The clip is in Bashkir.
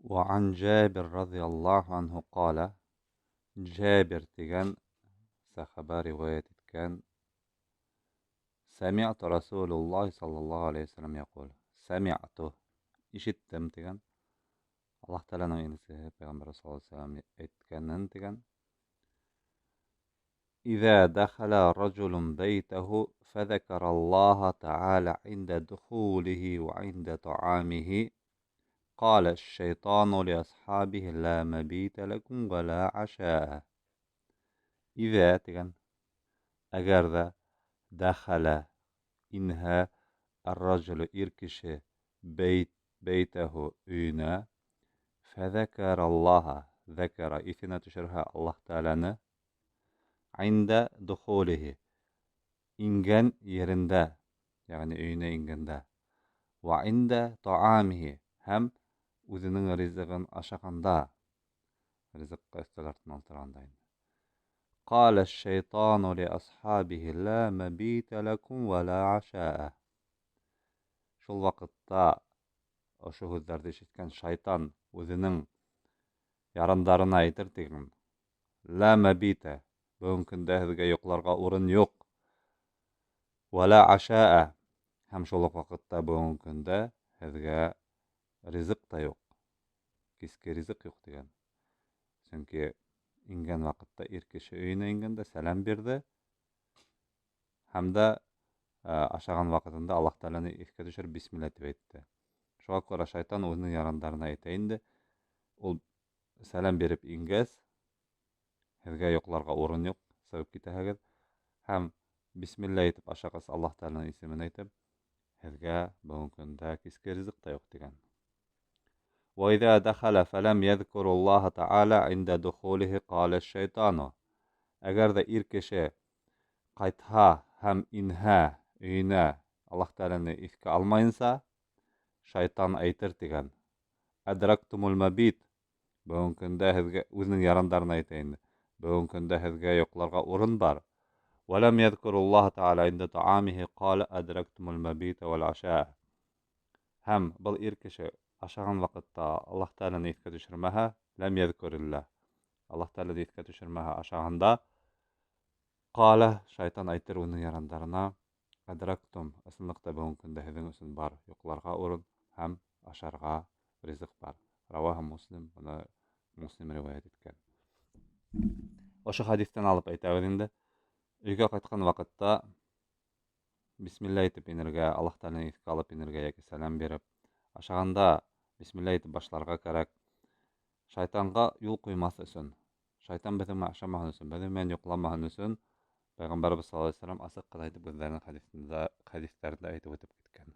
وعن جابر رضي الله عنه قال Джабир тигән сәхәбә риүәйәт иткән: سمعت رسول الله صلى الله عليه وسلم يقول سمعت ишеттем тигән Аллаһ Тәғәләнең илсеһе Пәйғәмбәр саллаллаһу алейһи вәсәләм әйткәнен тигән: إذا دخل رجل بيته فذكر الله تعالى عند دخوله وعند طعامه قال الشيطان لأصحابه لا مبيت لكم ولا عشاء. إذا тигән әгәр ҙә دخل инһә الرجل ир кеше бейт бейтәһу өйөнә فذكر الله ذكر иҫенә төшөрһә Аллаһ Тәғәләне عند دخوله ингән ерендә, йәғни өйөнә ингәндә, وعند طعامه һәм үҙенең ризығын ашағанда, ризыҡҡа өҫтәл артына ултырғанда инде. قال الشيطان لأصحابه لا مبيت لكم ولا عشاء. Шул ваҡытта ошо һүҙҙәрҙе ишеткән шайтан үҙенең ярандарына әйтер тигән: لا مبيت, бөгөнгө көндә һеҙгә йоҡларға урын юҡ, ولا عشاء, һәм шул уҡ ваҡытта бөгөнгө көндә һеҙгә ризыҡ та юҡ, киске ризыҡ юҡ тигән. Сөнки ингән ваҡытта ир кеше өйөнә ингәндә сәләм бирҙе һәм дә ашаған ваҡытында Аллаһ Тәғәләне иҫкә төшөрөп бисмилла тип әйтте. Шуға күрә шайтан үҙенең ярандарына әйтә инде: ул сәләм биреп ингәс, һеҙгә йоҡларға урын юҡ, сығып китәһегеҙ, һәм бисмилла әйтеп ашағас, Аллаһ Тәғәләнең исемен әйтеп, һеҙгә бөгөнгө көндә киске ризыҡ та юҡ тигән. وإذا دخل فلم يذكر الله تعالى عند دخوله قال الشيطان. Әгәр ҙә ир кеше ҡайтһа һәм инһә өйөнә Аллаһ Тәғәләне иҫкә алмайынса, шайтан әйтер тигән: أدركتم المبيت, бөгөнгө көндә һеҙгә, үҙенең ярандарына әйтә инде, бөгөнгө көндә һеҙгә йоҡларға урын бар. ولم يذكر الله تعالى عند طعامه قال أدركتم المبيت والعشاء. Һәм был ир кеше ашаған ваҡытта Аллаһ Тәғәләне иҫкә төшөрмәһә, لم يذكر الله, Аллаһ Тәғәләне иҫкә төшөрмәһә ашағанда, قال шайтан әйтер үҙенең ярандарына: أدركتم, ысынлыҡта бөгөнгө көндә һеҙҙең өсөн бар йоҡларға урын һәм ашарға ризыҡ бар. رواه مسلم, быны Муслим риүәйәт иткән. Ошо хәдиҫтән алып әйтәбеҙ инде: өйгә ҡайтҡан ваҡытта бисмилла әйтеп инергә, Аллаһ Тәғәләне иҫкә алып инергә йәки сәләм биреп, ашағанда бисмилла әйтеп башларға кәрәк. Шайтанға юл ҡуймаҫ өсөн, шайтан беҙҙең менән ашамаһын өсөн, беҙҙең менән йоҡламаһын өсөн Пәйғәмбәребеҙ саллаллаһу алейһи вәсәләм асыҡ ҡына итеп үҙҙәренең хәдиҫендә, хәдиҫтәрендә әйтеп үтеп киткән.